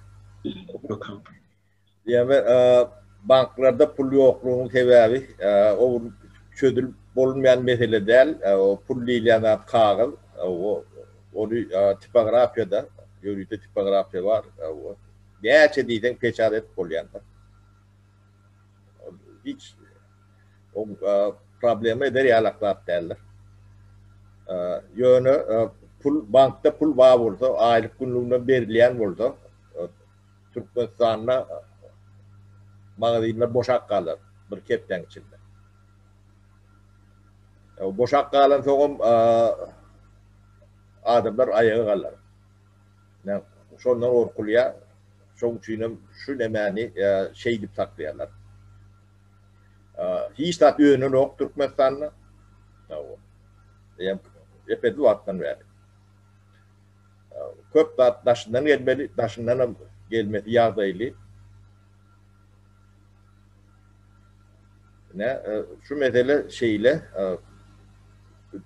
Diýme, banklarda pul ýoklugynyň sebäbi, o çözülip bolunmaýan mesele däl. O pul diýilýän zat kagyz. Ony tipografiýada, ýörite tipografiýa bar. Näçe diýseň peçat edip bolýandyr. Hiç o problema eder ýalak zat däldir. Ýöne pul bankda pul bar bolsa, aýlyk günlüginden berilýän bolsa, Türkmenistanda magazinler boşap galar bir hepdäň içinde. Boşap galansoňam adamlar aýaga galar. Şondan gorkulýar. Şoň üçinem şu nemäni şeýdip saklaýarlar. Hiç zat önenok Türkmenistanda. Epesli wagtdan bäri. Köp zat daşyndan gelmeli, daşyndanam gelmesi ýagdaýly. Ine, şu mesele şeýle.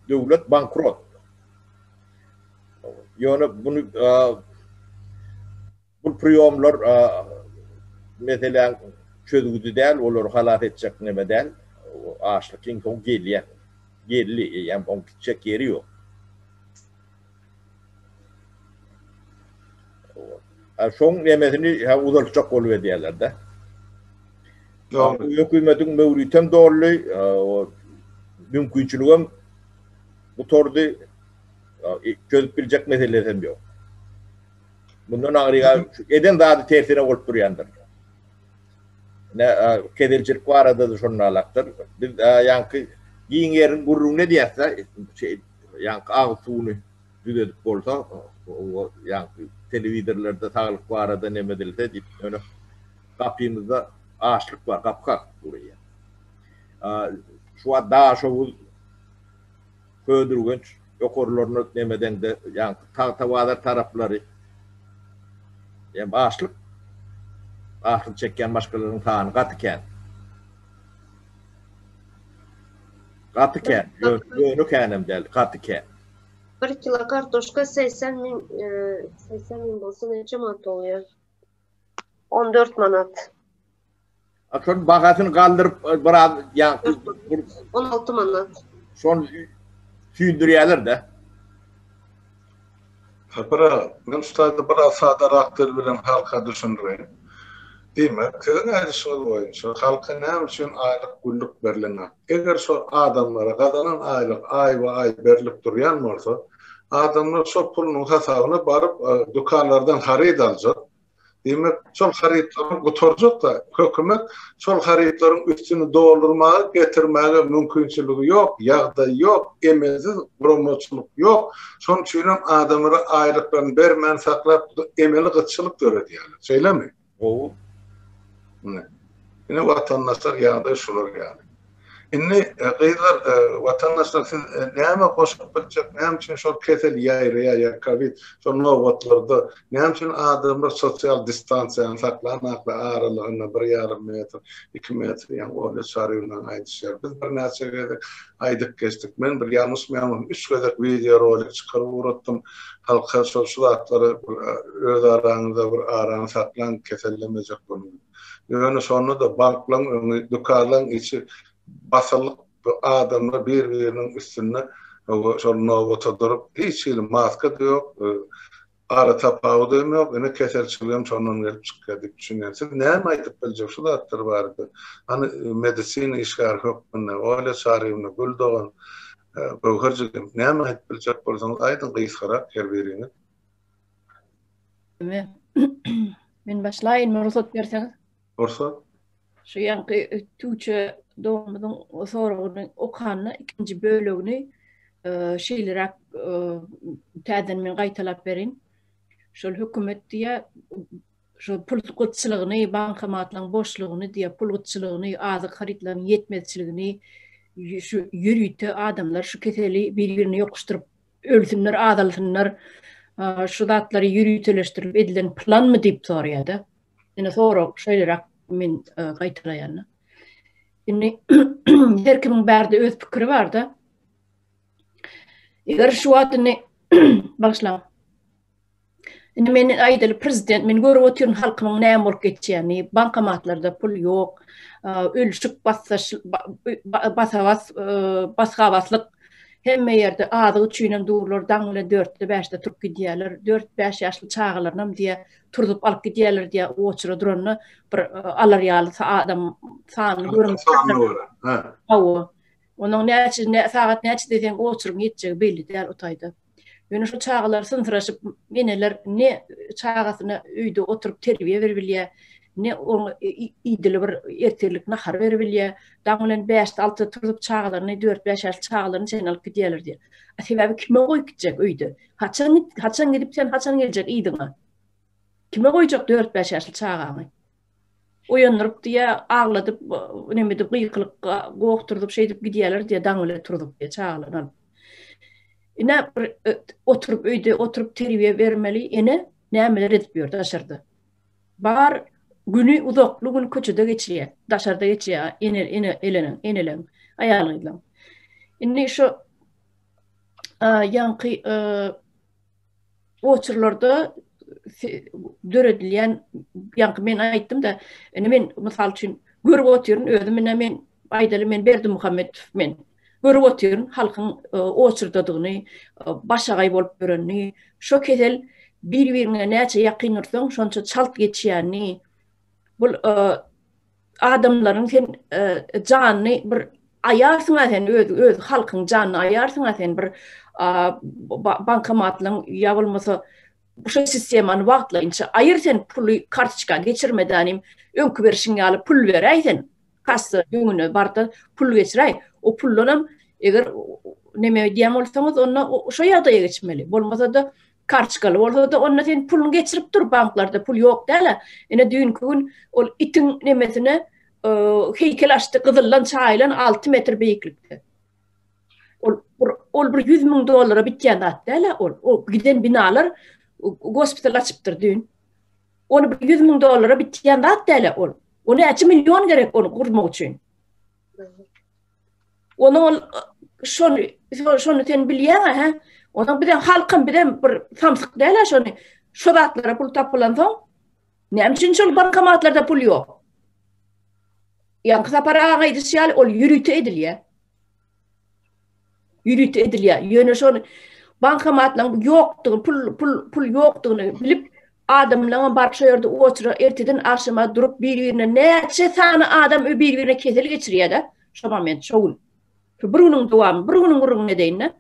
Döwlet bankrot. Ýöne buny bu priýomlar meseläň çözgüdi däl, olary halas etjek neme däl. Açlyk iň soň gelýär. Geldi, eýýäm oň gitjek ýeri ýok. Şoň nemesini uzaltjak bolup edýärler-de. Hökümetiň möwritem doldy, mümkinçiligem gutardy. Çözüp biljek meselesem ýok. Mundan aňryga eden zady tersine bolup durýandyr. Ine, keselçilik barada-da şonda alakdyr. Biz ýaňky giň ýeriň gürrüňini edýäs-de, ýaňky agyz suwuny düzedip bolsa, ýaňky telewizorlarda saglyk barada neme edilse diýip, ýöne gapymyzda açlyk bar, gapy kakyp dur eýýäm. Şu wagt Daşoguz, Köneürgenç ýokarlaryna neme edeňde, ýaňky Tagtabazar taraplary hem açlyk, açlyk çekýän maşgalalaryň sany gaty kän. Gaty kän, ýöne känem däl, gaty kän. Bir kilo kartoşka 80 müň, 80 müň bolsa näçe manat bolýar? 14 manat. A şol bahasyny galdyryp biraz ýaňky 16 manat. Şony süýndürýärler-de. Sapar aga, men şu taýda biraz sadarak dil bilen halka düşündireýin. Diýmek, siziň aýdyşyňyz boýunça halka näme üçin aýlyk günlük berlenok? Eger şol adamlara gazanan aýlyk aýba-aý berlip durýan bolsa, adamlar şol pulunyň hasabyna baryp dükanlardan haryt aljak, Diýmek, şol harytlaryň gutarjak-da, hökümet şol harytlaryň üstüni doldurmaga, getirmäge mümkinçiligi ýok, ýagdaý ýok, emelsiz guramaçylyk ýok. Şonuň üçinem adamlara aýlyklaryny bermän saklap, emeli gytçylyk döredýärler. Şeýlemi? Gowy. Ine. Ine watandaşlar ýagdaý şular ýaly. Indi gyzlar watandaşlar siz näme goşup biljek näme üçin şol kesel ýaýraýar ýa kowid şol nobatlarda näme üçin adamlar sosial distansiýany saklanaklar aralygynda bir ýarym metr iki metr ýa Olýa Çaryýewnaň aýdyşy ýaly biz birnäçe gezek aýdyp geçdik men bir ýalňyşmaýan üç gezek wideo rolik çykaryp ugratdym halka şol şu zatlary öz araňyzda bir arany saklaň kesellemejek boluň. Ýöne şonda-da banklaň öňi, dükanlaň içi basylyk, adamlar bir-biriniň üstünde şol nobata durup, hiç hili maska-da ýok, ara tapawudy hem ýok, ine keselçiligem şondan gelip çykýar diýip düşünýän. Siz näme aýdyp biljek şu zatlar barada? Hany medisina işgäri hökmünde Olýa Çaryýewna, Gül dogan, Göwher jigim, näme aýdyp biljek bolsaňyz aýdyň gysgarak her biriňiz. Men başlaýyn, rugsat berseňiz. Rugsat. Şu ýaňky Tüwçe doganymyzyň soragyny okanda ikinji bölegini e, şeýleräk e, täzeden men gaýtalap berin. Şol hökümet diýä şol pul gytçylygyny, bankomatlaryň boşlugyny diýä, pul gytçylygyny, azyk harytlarynyň ýetmezçiligini şu ýörite adamlar şu keseli bir-birine ýokuşdyryp Ölsünler azalsynlar şu zatlary ýöriteleşdirilip edilen planmy diýip soraýada. Ine sorag şeýleräk men gaýtalaýan. Indi her kimiň bärde öz pikiri barda. Eger şu wagt indi bagyşlaň. Indi men aýdaly prezident, men görüp otyryn halkymyň näme bolup geçýänini, bankomatlarda pul ýok, ölüşik bassaş basa-bas basga-baslyk hemme ýerde azyk üçinem durlar, daň bilen dörtde bäşde turup gidýärler, dört-bäş ýaşly çagalarynam diýýär, turzup alyp gidýärler diýýär, oçura duranda bir alar ýaly adam sanyny görüň. Sanyna görä, hä. Hawa. Onuň näçe sagat näçe diýseň oçuryň ýetjegi belli däl o taýda. Ýöne şu çagalar synsyraşyp eneler ne çagasyna öýde oturyp terbiýe berip bilýär, ne oňa idili bir ertirlik nahar berip bilýär. Daň bilen bäşde altyda turzup çagalaryny dört-bäş ýaşly çagalaryny çenli alyp gidýärler diýýär. A sebäbi kime goýup gitjek öýde? Haçan haçan gidip sen haçan geljek yzyňa? Kime goýjak dört-bäş ýaşly çagaňy? Oýandyryp diýýär, agladyp, neme edip, gykylyk gokturdyp şeýdip gidýärler diýýär, daň bilen turzup diýýär, çagalaryny alyp. Ine bir e, oturyp öýde oturyp terbiýe bermeli ene nämeler edip ýör daşarda. Bar güni uzakly gün köçede geçirýär, daşarda geçirýär ene ene eleniň, eneleň, aýal-gyzlaň. Indi şu ýaňky oçurlarda döredilýän ýaňky men aýtdym-da, indi men mysal üçin görüp otyryn özüm ine men aýdaly men Berdimuhamedow men görüp otyryn halkyň oçurdadygyny, başagaý bolup ýörenini, şo kesel bir-biriňe näçe ýakyn dursaň şonça çalt geçýänini, bul adamlaryň sen janyny bir aýarsyň-a sen öz öz halkyň janyny aýarsyň-a sen bir bankomatlaryň ýa bolmasa şu sistemany wagtlaýynça aýyr sen puly kartoçka geçirmedänim öňki berşiň ýaly pul beräý sen kassa öňüne barda pul geçiräý o puldanam eger neme edýän bolsaňyz onda şo ýagdaýa geçmeli bolmasa-da Kartoçkaly bolsa-da onda sen puluny geçirip dur banklarda pul ýok däl-ä. Ine düýnki gün ol itiň nemesine heýkel açdy gyzyldan çaýylan 6 metr beýiklikde. Ol bir ol bir 100 müň dollara bitýän zat däl-ä ol. O giden binalar gospital açypdyr düýn. Ony bir 100 müň dollara bitýän zat däl-ä ol. O näçe million gerek ony gurmak üçin. Onu ol şony şony sen bilýäň hä? Onuň bize halkam bizem bir samsyk däl şony. Şo zatlara pul tapylan soň näme üçin şol bankomatlarda pul ýok? Ýaňky Sapar aga aýdyşy ýaly ol ýörite edilýär. Ýörite edilýär. Ýöne şony bankomatlaryň ýokdugyny, pul pul pul ýokdugyny bilip, adamlaryň baryp şo ýerde oçura erteden agşama durup bir-birine näçe sany adam bir-birine kesel geçirýär-de, şo moment, şo gün. Şu bir günüň dowamy, bir günüň gürrüňini edeýin-de.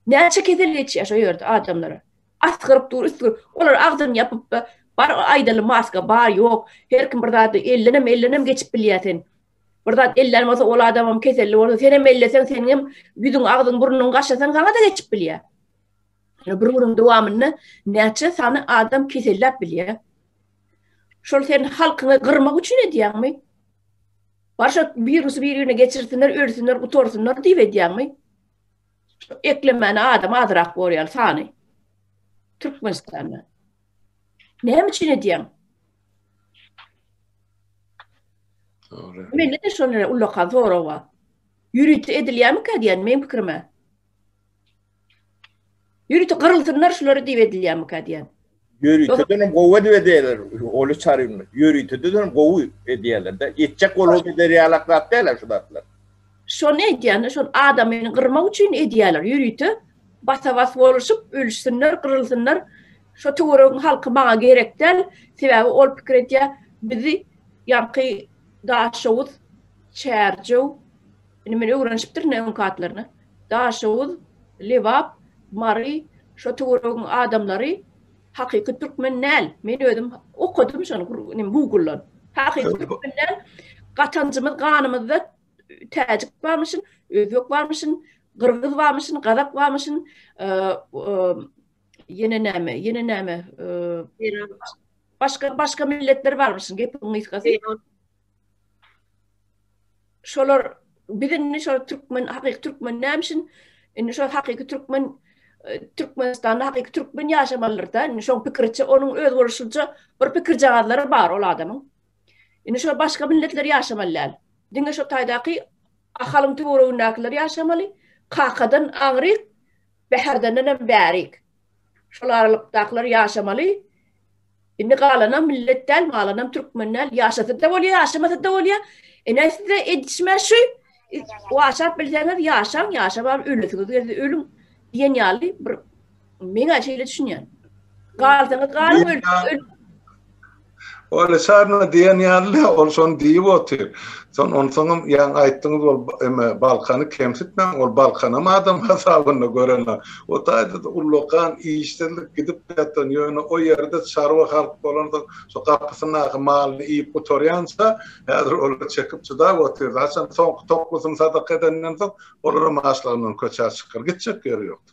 Näçe kesel geçýär şo ýerde adamlara. Asgyryp dur, üsgürip, olar agzyny ýapyp, bar aýdaly maska bar, ýok. Her kim bir zady eldenem, eldenem geçip bilýär sen. Bir zat ellän bolsa ol adamam keselli bolsa senem elleseň seniňem ýüzüň agzyň burnuň gaşasaň saňa-da geçip bilýär. Ýöne bir günüň dowamynda näçe sany adam keselläp bilýär. Şol sen halkyňy gyrmak üçin edýäňmi? Bar şo wirusy bir-birine geçirsinler, ölsünler, gutarsynlar diýip edýäňmi? Eklemäne adam azrak bor ýaly sany. Türkmenistanda. Näme üçin edýäň? Dogry. Mende de şonda ullakan sorag bar. Ýörite edilýärmikä diýen meň pikirime. Ýörite gyrylsynlar şulary diýip edilýärmikä diýen. Ýöriteden hem gowy edip edýärler. Oly çaryn. Ýöriteden hem gowy edýärler-de. Etjek bolup eder ýalak zat däl şu zatlar. Şony edýän, şol adamyny gyrmak üçin edýärler. Ýörite basa-bas boluşyp ölüşsinler, gyrylsynlar. Şo töweregiň halky maňa gerek däl. Sebäbi ol pikir edýär, bizi ýaňky Daşoguz, Çärjew, indi men öwrenişipdirin öňki atlaryny. Daşoguz, Lebap, Mary, şo töweregiň adamlary hakyky türkmen däl. Men özüm okadym şony Google-dan. Hakyky türkmen däl. Gatanjymyz ganymyzda täjik barmyşyn, özbek barmyşyn, gyrgyz barmyşyn, gazak barmyşyn, ýene näme, ýene näme, başga başga milletler barmyşyn, gepiň gysgasy. Şolar biz indi şol türkmen, hakyky türkmen nämişin? Indi şol hakyky türkmen Türkmenistanda hakyky türkmen ýaşamalydyr-da. Indi şoň pikiriçe onuň özboluşlyja bir pikirjagazlary bar ol adamyň. Indi şol başga milletler ýaşamaly däl. Diňe şo taýdaky Ahalyň töweregindäkiler ýaşamaly. Kakadan aňryk, Bäherdendenem bärik. Şol aralykdakylar ýaşamaly. Indi galanam millet däl, galanam türkmen däl. Ýaşasa-da bolýar, ýaşamasa-da bolýar. Ine size edişme şu. Ýaşap bilseňiz ýaşaň, ýaşaman ölesiňiz gelse ölüň diýen ýaly bir men-ä şeýle düşünýän. Galsaňyz galyň, ölseňiz ölüň. Ol Şarna diýen ýaly ol şony diýip otyr. Son onsoňam ýaňy aýtdyňyz ol eme Balkany kemsitmäň, ol Balkanam adam hasabynda görenok. O taýda-da ullakan işsizlik gidip ýatan, ýöne o ýerde çarwa halk bolansoň şo gapysyndaky malyny iýip gutarýança häzir olar çekip çydap otyrdy. Haçan soňky toklusyny sadaka edenden soň olaram açlygyndan köçä çykar. Gitjek ýeri ýokdy.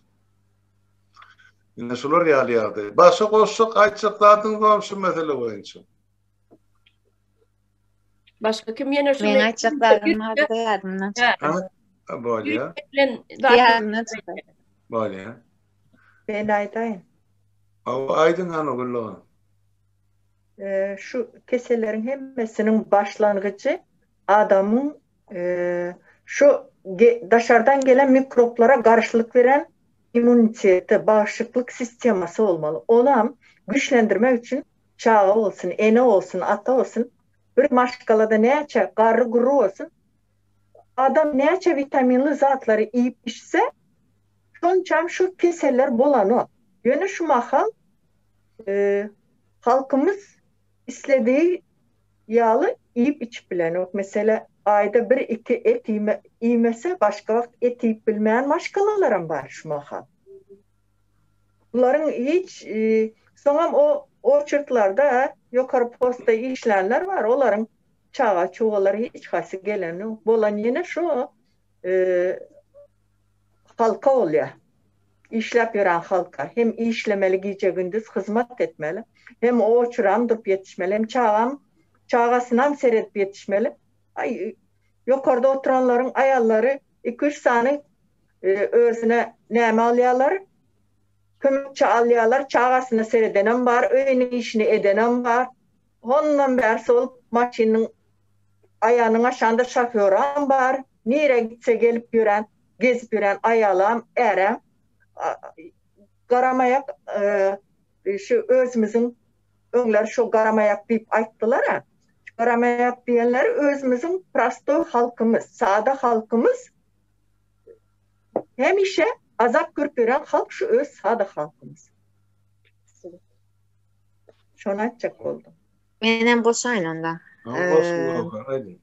Ine şular ýaly ýagdaý. Başga goşjak, aýtjak zadyňyz barmy şu mesele boýunça? Başga kim ýene şu Men aýtjak zadym bardy ýadymdan çykdy. Ha, bolýar. Ýadymdan çykdy. Bolýar. Men aýdaýyn. Hawa, aýdyň hany Güldogan. Şu keselleriň hemmesiniň başlangyjy adamyň şu daşardan gelen mikroblara garşylyk beren immuniteti, bagşyklyk sistemasy bolmaly. Onam güýçlendirmek üçin çaga bolsun, ene bolsun, ata bolsun, bir maşgalada näçe garry-gurry bolsun, adam näçe witaminli zatlary iýip içse, şonçam şu keseller bolanok. Ýöne şu mahal halkymyz islediği ýaly iýip içip bilenok. Mesele aýda bir iki et iýmese başga wagt et iýip bilmeýän maşgalalaram bar şu mahal. Bularyň hiç soňam o oçertlarda ýokary postda işlänler bar olaryň çaga çugalary hiç haýsy gelenok. Bolan ýene şo halka bolýar. Işläp ýören halka hem işlemeli gije-gündiz hyzmat etmeli, hem oçuram durup ýetişmeli, hem çagam çagasynam seredip ýetişmeli. Aý, ýokarda oturanlaryň aýallary iki-üç sany özüne näme alýarlar, kömekçi alýarlar, çagasyna seredenem bar, öýüniň işini edenem bar. Hondan bärsi bolup maşynyň aýagynyň aşagynda şofýoram bar, nirä gitse gelip ýören, gezip ýören aýalam, ärem. Garamaýak şu özümiziň öňler şo garamaýak diýip aýtdylar-a. Şu garamaýak diýenleri özümiziň prostoý halkymyz, sada halkymyz hemişe azap görüp ýören halk şu öz sada halkymyz. Şony aýtjak boldum. Menem goşaýyn onda. Goşuň, aýdyň.